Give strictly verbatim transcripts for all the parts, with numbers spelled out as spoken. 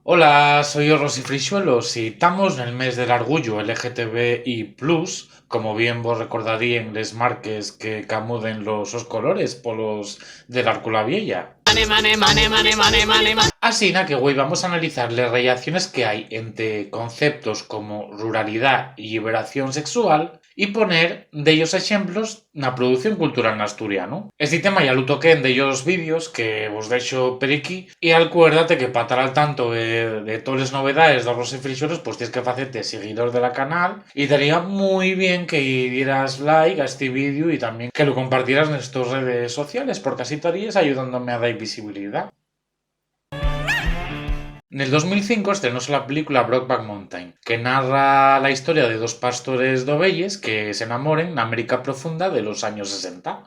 Hola, soi o Rosy Frixuelos y tamos nel mes del argullu L G T B I plus, como bien vos recordaríen les marques que camuden los sos colores polos del Arcu la Vieya. Asina que güei vamos a analizar les rellaciones que hai ente conceptos como ruralidá y lliberación sexual y poner dellos exemplos na producción cultural n'asturianu. Esti tema ya lu toqué en dellos vídeos que vos dexo per equí, y alcuérdate que pa tar al tanto de, de toles novedaes d'o Rosy Frixuelos, pues tienes que facete siguidor de la canal, y taría mui bien que dieras like a esti vídeo y tamién que lu compartieras nes tos redes sociales, porque así taríes ayudándome a dar visibilidá. Nel dos mil cinco estrenóse la película Brokeback Mountain, que narra la historia de dos pastores d'ovelles que s'enamoren na América profunda de los años sesenta.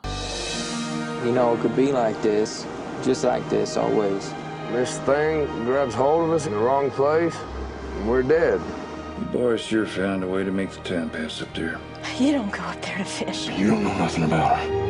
You know, it could be like this, just like this always. This thing grabs hold of us in the wrong place, and we're dead. The boys sure found a way to make the time pass up there. You don't go up there to fish. You don't know nothing about her.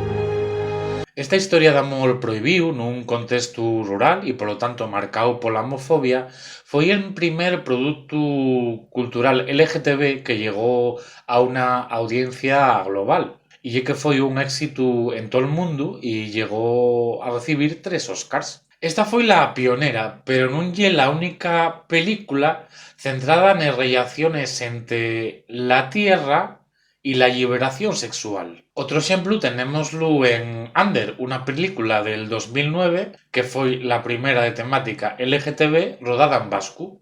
Esta historia d'amor prohibíu nun contestu rural y, polo tanto, marcáu pola homofobia, foi el primer productu cultural L G T B que llegó a una audiencia global, y ye que foi un éxitu en tol mundu y llegó a recibir tres Oscars. Esta foi la pionera, pero nun ye la única película centrada nes rellaciones ente la tierra y la lliberación sexual. Otru exemplu tenémoslu en Under, una película del dos mil nueve que foi la primera de temática L G T B rodada en vascu.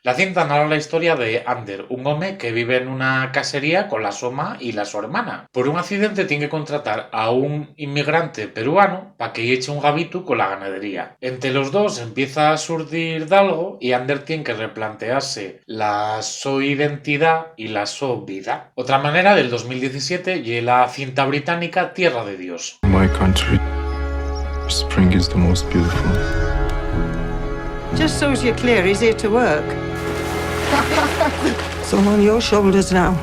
La cinta narra la historia de Ander, un home que vive nuna casería cola so ma y la so hermana. Por un accidente tien que contratar a un inmigrante peruano pa que-y eche un gabitu cola ganadería. Ente los dos empieza a surdir dalgo y Ander tien que replantease la so identidá y la so vida. Otra manera, del dos mil diecisiete, ye la cinta británica Tierra de Dios. In my country, spring is the most beautiful. Just so's you're clear, he's here to work. It's all on your shoulders now.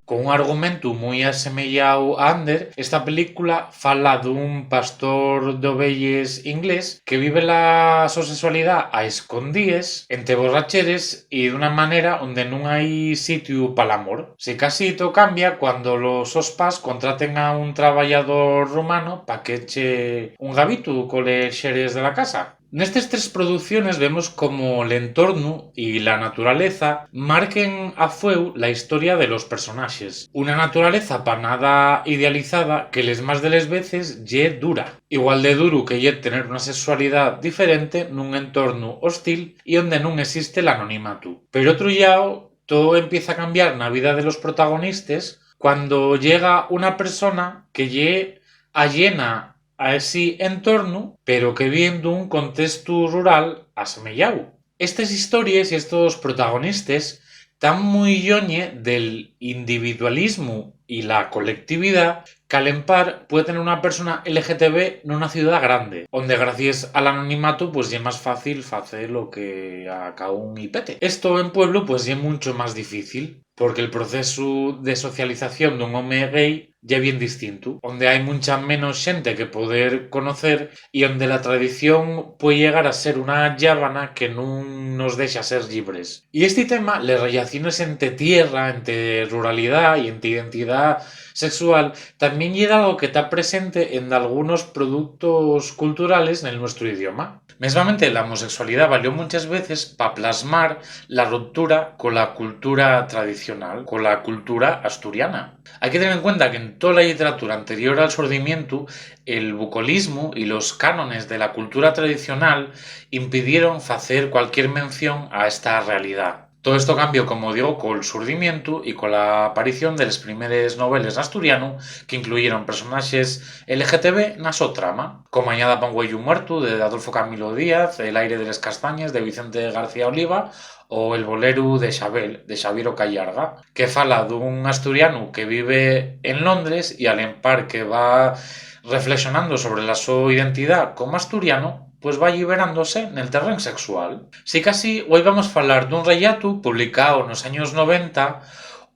Con un argumentu mui asemeyáu a Ander, esta película fala d'un pastor d'ovelles inglés que vive la so sexualidá a escondíes, ente borracheres y d'una manera onde nun hai sitiu pal amor. Sicasí, too cambia cuando los sos pas contraten a un trabayador rumano pa qu'eche un gabitu coles xeres de la casa. Nestes tres producciones vemos como l'entornu y la naturaleza marquen a fueu la historia de los personaxes. Una naturaleza pa nada idealizada que les más de les veces ye dura. Igual de duru que ye tener una sexualidá diferente nun entornu hostil y onde nun esiste l'anonimatu. Per otru llau, too empieza a cambiar na vida de los protagonistes cuando llega una persona que ye ayena a esi entornu, pero que vien d'un contestu rural asemeyáu. Estes histories y estos protagonistes tán mui lloñe del individualismu y la colectividá qu'alempar puede tener una persona L G T B nuna ciudá grande, onde gracies al anonimatu, pues, ye más fácil facer lo que a caún-y pete. Esto en pueblu, pues, ye muncho más difícil, porque el procesu de socialización d'un home gay ye bien distintu, onde hai muncha menos xente que poder conocer y onde la tradición puede llegar a ser una llábana que nun nos dexa ser llibres. Y esti tema, les rellaciones ente tierra, ente ruralidá y ente identidá sexual, tamién ye dalgo que ta presente en dalgunos productos culturales nel nuestru idioma. Mesmamente, la homosexualidá valió munches veces pa plasmar la ruptura cola cultura tradicional, cola cultura asturiana. Hai que tener en cuenta que en tola lliteratura anterior al Surcimientu, el bucolismu y los cánones de la cultura tradicional impidieron facer cualquier mención a esta realidá. Too esto cambió, como digo, col Surcimientu y cola aparición de les primeres noveles n'asturianu, que incluyeron personaxes L G T B na so trama, como Añada pa un güeyu muertu, de Adolfo Camilo Díaz, El aire de les castañes, de Vicente García Oliva, o El boleru de Xabel, de Xavier Ocayarga, que fala d'un asturianu que vive en Londres y, al empar que va reflexonando sobre la so identidá como asturianu, pues va lliberándose nel terrén sexual. Sicasí, güei vamos falar d'un rellatu publicáu nos años noventa,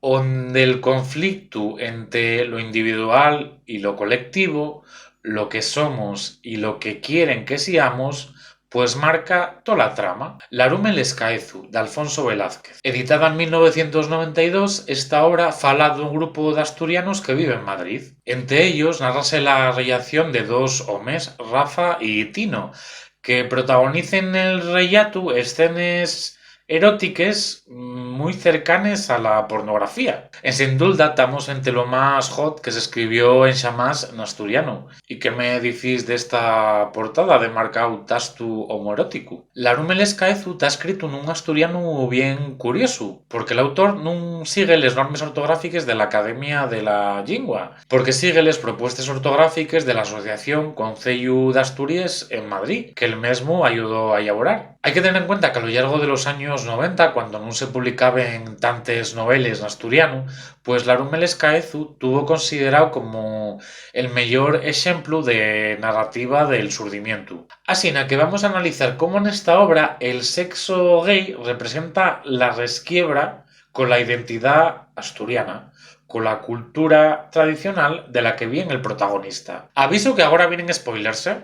onde'l conflictu ente lo individual y lo colectivo, lo que somos y lo que quieren que siamos, pues marca tola trama. Larume l'escaezu, d'Alfonso Velázquez. Editada en mil novecientos noventa y dos, esta obra fala d'un grupu d'asturianos que vive en Madrid. Ente ellos, nárrase la rellación de dos homes, Rafa y Tino, que protagonicen nel rellatu escenes erótiques mui cercanes a la pornografía. En Sin Dulda tamos ente lo más hot que s'escribió enxamás n'asturianu. ¿Y qué me dicís d'esta portada de marcáu tastu homoeróticu? Larume l'escaezu ta escritu nun asturianu bien curiosu, porque l'autor nun sigue les normes ortográfiques de l'Academia de la Llingua, porque sigue les propuestes ortográfiques de l'Asociación Conceyu d'Asturies en Madrid, que'l mesmu ayudó a elaborar. Hai que tener en cuenta qu'a lo llargo de los años noventa, cuando nun se publicaben tantes noveles n'asturianu, pues Larume l'escaezu tuvo consideráu como el meyor exemplu de narrativa del Surdimientu. Asina que vamos a analizar cómo nesta obra el sexo gay representa la resquiebra cola identidá asturiana, cola cultura tradicional de la que vien el protagonista. Aviso que agora vienen spoilers, ¿eh?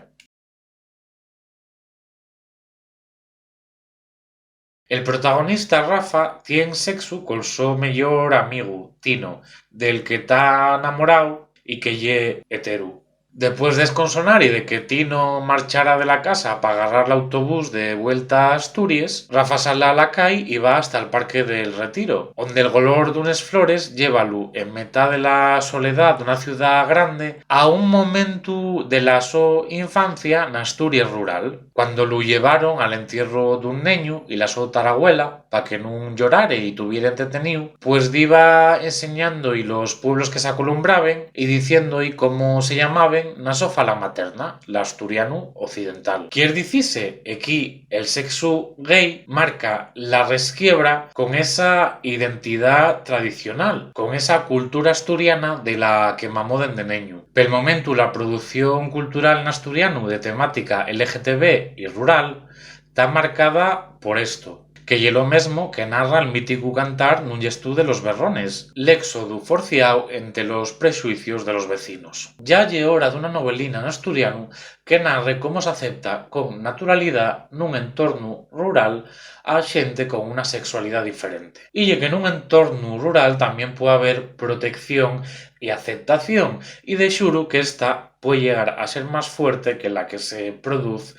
El protagonista, Rafa, tien sexu col so meyor amigu, Tino, del que ta namoráu y que ye heteru. Depués d'esconsonar y de que Tino marchara de la casa pa garrar l'autobús de vuelta a Asturies, Rafa sal a la cai y va hasta'l Parque del Retiro, onde'l golor d'unes flores llévalu, en metá de la soledá d'una ciudá grande, a un momentu de la so infancia n'Asturies rural, cuando lu llevaron al entierro d'un neñu y la so taragüela, pa que nun llorare y tuviera entreteníu, pues diba enseñando-y los pueblos que s'acolumbraben y diciendo-y cómo se llamaben na so fala materna, l'asturianu occidental. Quier dicise equí, el sexu gay marca la resquiebra con esa identidá tradicional, con esa cultura asturiana de la que mamó dende neñu. Pel momentu, la producción cultural n'asturianu de temática L G T B y rural ta marcada por esto, que ye lo mesmo que narra'l míticu cantar Nun yes tu de los Berrones, l'éxodu forciáu ente los prexuicios de los vecinos. Yá ye hora d'una novelina n'asturianu que narre cómo s'acepta con naturalidá nun entornu rural a xente con una sexualidá diferente. Y ye que nun entornu rural tamién pue haber protección y aceptación, y de xuru qu'ésta pue llegar a ser más fuerte que la que se produz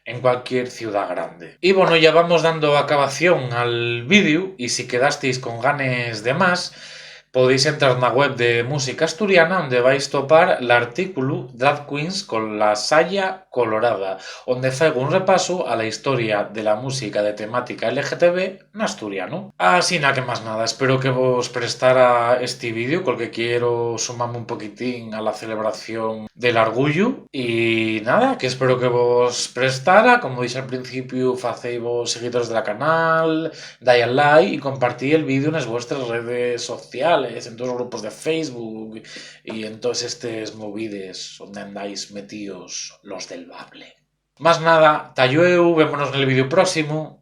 en cualquier ciudá grande. Y, bono, ya vamos dando acabación al vídeu, y si quedasteis con ganes de más, podéis entrar na web de Música Asturiana, onde vais topar l'artículu Drag Queens con la saya colorada, onde faigo un repasu a la historia de la música de temática L G T B n'asturianu. Asina que más nada, espero que vos prestara esti vídeu, col que quiero sumame un poquitín a la celebración del argullu. Y nada, que espero que vos prestara. Como dije al principiu, facéivos seguidores de la canal, dai al like y compartí el vídeu nes vuestres redes sociales, en todos los grupos de Facebook y en todes estes movides onde andáis metíos los del bable. Más nada, ta llueu, vémonos nel vídeu próximu.